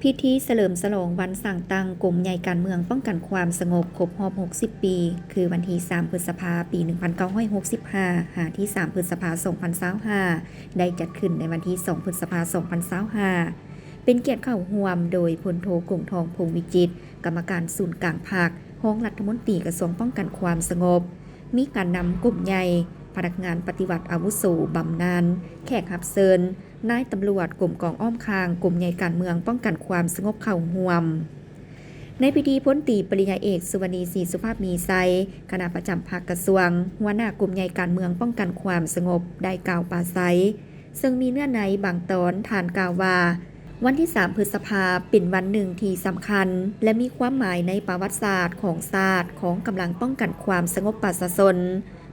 ພິທີສະເຫຼີມສະຫຼອງວັນສ້າງຕັ້ງກົມໃຫຍ່ການເມືອງປ້ອງກັນຄວາມສະຫງົບຄົບຮອບຫົກສິບປີ ຄືວັນທີສາມ ພຶດສະພາ ປີໜຶ່ງພັນເກົ້າຮ້ອຍຫົກສິບຫ້າ ຫາທີສາມ ພຶດສະພາ ສອງພັນຊາວຫ້າ ໄດ້ຈັດຂຶ້ນໃນວັນທີສອງ ພຶດສະພາ ສອງພັນຊາວຫ້າ ເປັນກຽດເຂົ້າຮ່ວມໂດຍ ພົນໂທ ກົງທອງ ພົງວິຈິດ ກຳມະການສູນກາງພັກ, ຮອງລັດຖະມົນຕີກະຊວງປ້ອງກັນຄວາມສະຫງົບ, ມີການນຳກົມໃຫຍ່, ພະນັກງານປະຕິບັດອາວຸໂສບຳນານ, ແຂກຮັບເຊີນ, ນາຍຕຳຫຼວດກົມກອງອ້ອມຂ້າງກົມໃຫຍ່ການເມືອງປ້ອງກັນຄວາມສະຫງົບເຂົ້າຮ່ວມ. ໃນພິທີ ພົນຕີປະລິນຍາເອກ ສຸວັນນີ ສີສຸພາບມີໄຊ ຄະນະປະຈຳພັກກະຊວງ, ຫົວໜ້າກົມໃຫຍ່ການເມືອງປ້ອງກັນຄວາມສະຫງົບ ໄດ້ກ່າວປາໄສ ເຊິ່ງມີເນື້ອໃນບາງຕອນ ທ່ານກ່າວວ່າ ວັນທີສາມ ພຶດສະພາ ເປັນວັນໜຶ່ງທີ່ສຳຄັນ ແລະ ມີຄວາມໝາຍໃນປະຫວັດສາດຂອງຊາດ ຂອງກຳລັງປ້ອງກັນຄວາມສະຫງົບປະຊາຊົນ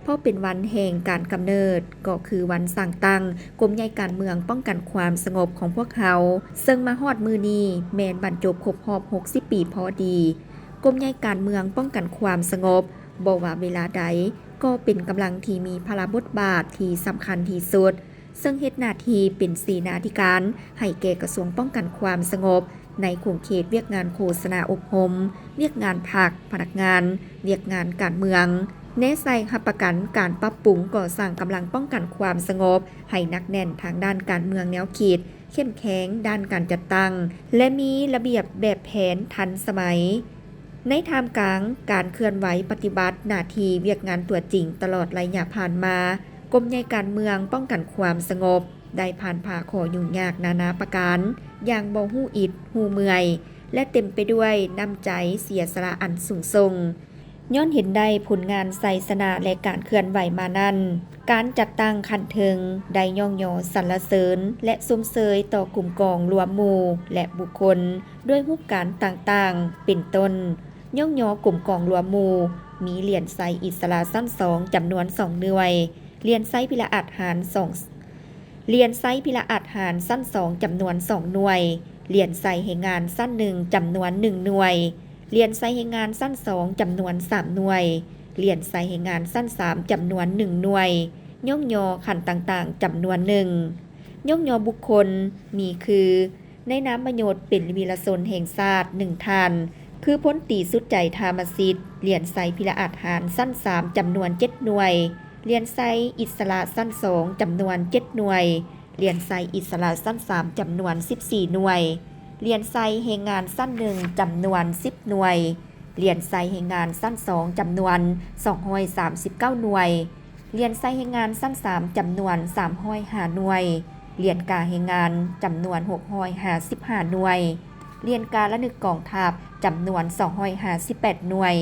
ເພາະເປັນວັນແຫ່ງການກຳເນີດ ກໍຄືວັນສ້າງຕັ້ງກົມໃຫຍ່ການເມືອງປ້ອງກັນຄວາມສະຫງົບຂອງພວກເຮົາ ເຊິ່ງມາຮອດມື້ນີ້ແມ່ນບັນຈົບຄົບຮອບຫົກສິບປີພໍດີ. ກົມໃຫຍ່ການເມືອງປ້ອງກັນຄວາມສະຫງົບ ບໍ່ວ່າເວລາໃດ ກໍເປັນກຳລັງທີ່ມີພາລະບົດບາດທີ່ສຳຄັນທີ່ສຸດ ເຊິ່ງເຮັດໜ້າທີ່ເປັນເສນາທິການໃຫ້ແກ່ກະຊວງປ້ອງກັນຄວາມສະຫງົບ ໃນຂົງເຂດວຽກງານໂຄສະນາອົບຮົມ, ວຽກງານພັກ, ພະນັກງານ, ວຽກງານການເມືອງ, ແນໃສ່ຮັບປະກັນການປັບປຸງກໍ່ສ້າງກຳລັງປ້ອງກັນຄວາມສະຫງົບໃຫ້ໜັກແໜ້ນທາງດ້ານການເມືອງແນວຄິດ, ເຂັ້ມແຂງດ້ານການຈັດຕັ້ງ ແລະ ມີລະບຽບແບບແຜນທັນສະໄໝ. ໃນທ່າມກາງການເຄື່ອນໄຫວປະຕິບັດໜ້າທີ່ວຽກງານຕົວຈິງຕະຫຼອດໄລຍະຜ່ານມາ, ກົມໃຫຍ່ການເມືອງປ້ອງກັນຄວາມສະຫງົບ ໄດ້ຜ່ານຜ່າຂໍ້ຫຍຸ້ງຍາກນານາປະການຢ່າງບໍ່ຮູ້ອິດຮູ້ເມື່ອຍ ແລະ ເຕັມໄປດ້ວຍນ້ຳໃຈເສຍສະຫຼະອັນສູງສົ່ງ. ຍ້ອນເຫັນໄດ້ຜົນງານໄຊຊະນະ ແລະ ການເຄື່ອນໄຫວມານັ້ນ, ການຈັດຕັ້ງຂັ້ນເທິງໄດ້ຍ້ອງຍໍສັນລະເສີນ ແລະ ຊົມເຊີຍຕໍ່ກຸ່ມກອງລວມໝູ່ ແລະ ບຸກຄົນ ດ້ວຍຮູບການຕ່າງໆ ເປັນຕົ້ນ ຍ້ອງຍໍກົມກອງລວມໝູ່ ມີຫຼຽນໄຊອິດສະຫຼະຊັ້ນສອງ ຈຳນວນສອງໜ່ວຍ, ຫຼຽນໄຊພິລະອາດຫານສອງ ຫຼຽນໄຊພິລະອາດຫານຊັ້ນສອງ ຈຳນວນສອງໜ່ວຍ, ຫຼຽນໄຊແຮງງານຊັ້ນໜຶ່ງ ຈຳນວນໜຶ່ງໜ່ວຍ, ຫຼຽນໄຊແຮງງານຊັ້ນສອງ ຈຳນວນສາມໜ່ວຍ, ຫຼຽນໄຊແຮງງານຊັ້ນສາມ ຈຳນວນໜຶ່ງໜ່ວຍ, ຍ້ອງຍໍຂັ້ນຕ່າງໆ ຈຳນວນໜຶ່ງ. ຍ້ອງຍໍບຸກຄົນ ມີຄື ນາຍນາມມະຍົດເປັນວີລະຊົນແຫ່ງຊາດໜຶ່ງທ່ານ ຄື ພົນຕີ ສຸດໃຈ ທາມະສິດ, ຫຼຽນໄຊພິລະອາດຫານຊັ້ນສາມ ຈຳນວນເຈັດໜ່ວຍ, ຫຼຽນໄຊອິດສະຫຼະຊັ້ນສອງ ຈຳນວນເຈັດໜ່ວຍ, ຫຼຽນໄຊອິດສະຫຼະຊັ້ນສາມ ຈຳນວນສິບສີ່ໜ່ວຍ, ຫຼຽນໄຊແຮງງານຊັ້ນໜຶ່ງ ຈຳນວນສິບໜ່ວຍ, ຫຼຽນໄຊແຮງງານຊັ້ນສອງ ຈຳນວນສອງຮ້ອຍສາມສິບເກົ້າໜ່ວຍ, ຫຼຽນໄຊແຮງງານຊັ້ນສາມ ຈຳນວນສາມຮ້ອຍຫ້າໜ່ວຍ, ຫຼຽນກາແຮງງານ ຈຳນວນຫົກຮ້ອຍຫ້າສິບຫ້າໜ່ວຍ, ຫຼຽນກາລະນຶກກອງທັບ ຈຳນວນສອງຮ້ອຍຫ້າສິບແປດໜ່ວຍ,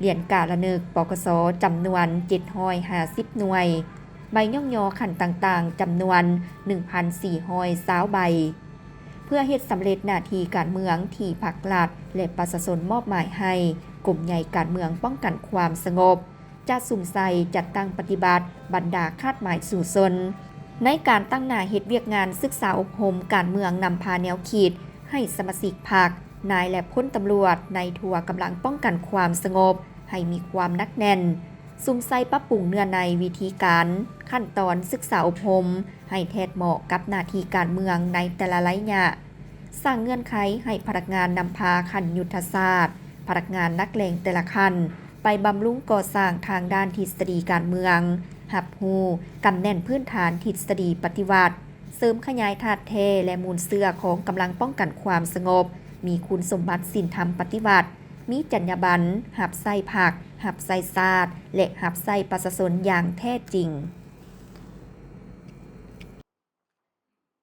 ຫຼຽນກາລະນຶກ ປກສ ຈຳນວນເຈັດຮ້ອຍຫ້າສິບໜ່ວຍ, ໃບຍ້ອງຍໍຂັ້ນຕ່າງໆ ຈຳນວນໜຶ່ງພັນສີ່ຮ້ອຍຊາວໃບ. ເພື່ອເຮັດສຳເລັດໜ້າທີ່ການເມືອງທີ່ພັກລັດ ແລະ ປະຊາຊົນມອບໝາຍໃຫ້, ກົມໃຫຍ່ການເມືອງປ້ອງກັນຄວາມສະຫງົບ ຈະສຸມໃສ່ຈັດຕັ້ງປະຕິບັດບັນດາຄາດໝາຍສູ້ຊົນ ໃນການຕັ້ງໜ້າເຮັດວຽກງານສຶກສາອົບຮົມການເມືອງນຳພາແນວຄິດ ໃຫ້ສະມາຊິກພັກ, ນາຍ ແລະ ພົນຕຳຫຼວດໃນທົ່ວກຳລັງປ້ອງກັນຄວາມສະຫງົບໃຫ້ມີຄວາມໜັກແໜ້ນ, ສຸມໃສ່ປັບປຸງເນື້ອໃນ, ວິທີການ, ຂັ້ນຕອນສຶກສາອົບຮົມ ໃຫ້ແທດເໝາະກັບໜ້າທີ່ການເມືອງໃນແຕ່ລະໄລຍະ, ສ້າງເງື່ອນໄຂໃຫ້ພະນັກງານນຳພາຂັ້ນຍຸດທະສາດ, ພະນັກງານຫຼັກແຫຼ່ງແຕ່ລະຂັ້ນ ໄປບຳລຸງກໍ່ສ້າງທາງດ້ານທິດສະດີການເມືອງ, ຮັບຮູ້, ກຳແໜ້ນພື້ນຖານທິດສະດີປະຕິວັດ, ເສີມຂະຫຍາຍທາດແທ້ ແລະ ມູນເຊື້ອຂອງກຳລັງປ້ອງກັນຄວາມສະຫງົບ, ມີຄຸນສົມບັດສິນທຳປະຕິວັດ, ມີຈັນຍາບັນ, ຮັບໃຊ້ພັກ, ຮັບໃຊ້ຊາດ ແລະ ຮັບໃຊ້ປະຊາຊົນຢ່າງແທ້ຈິງ.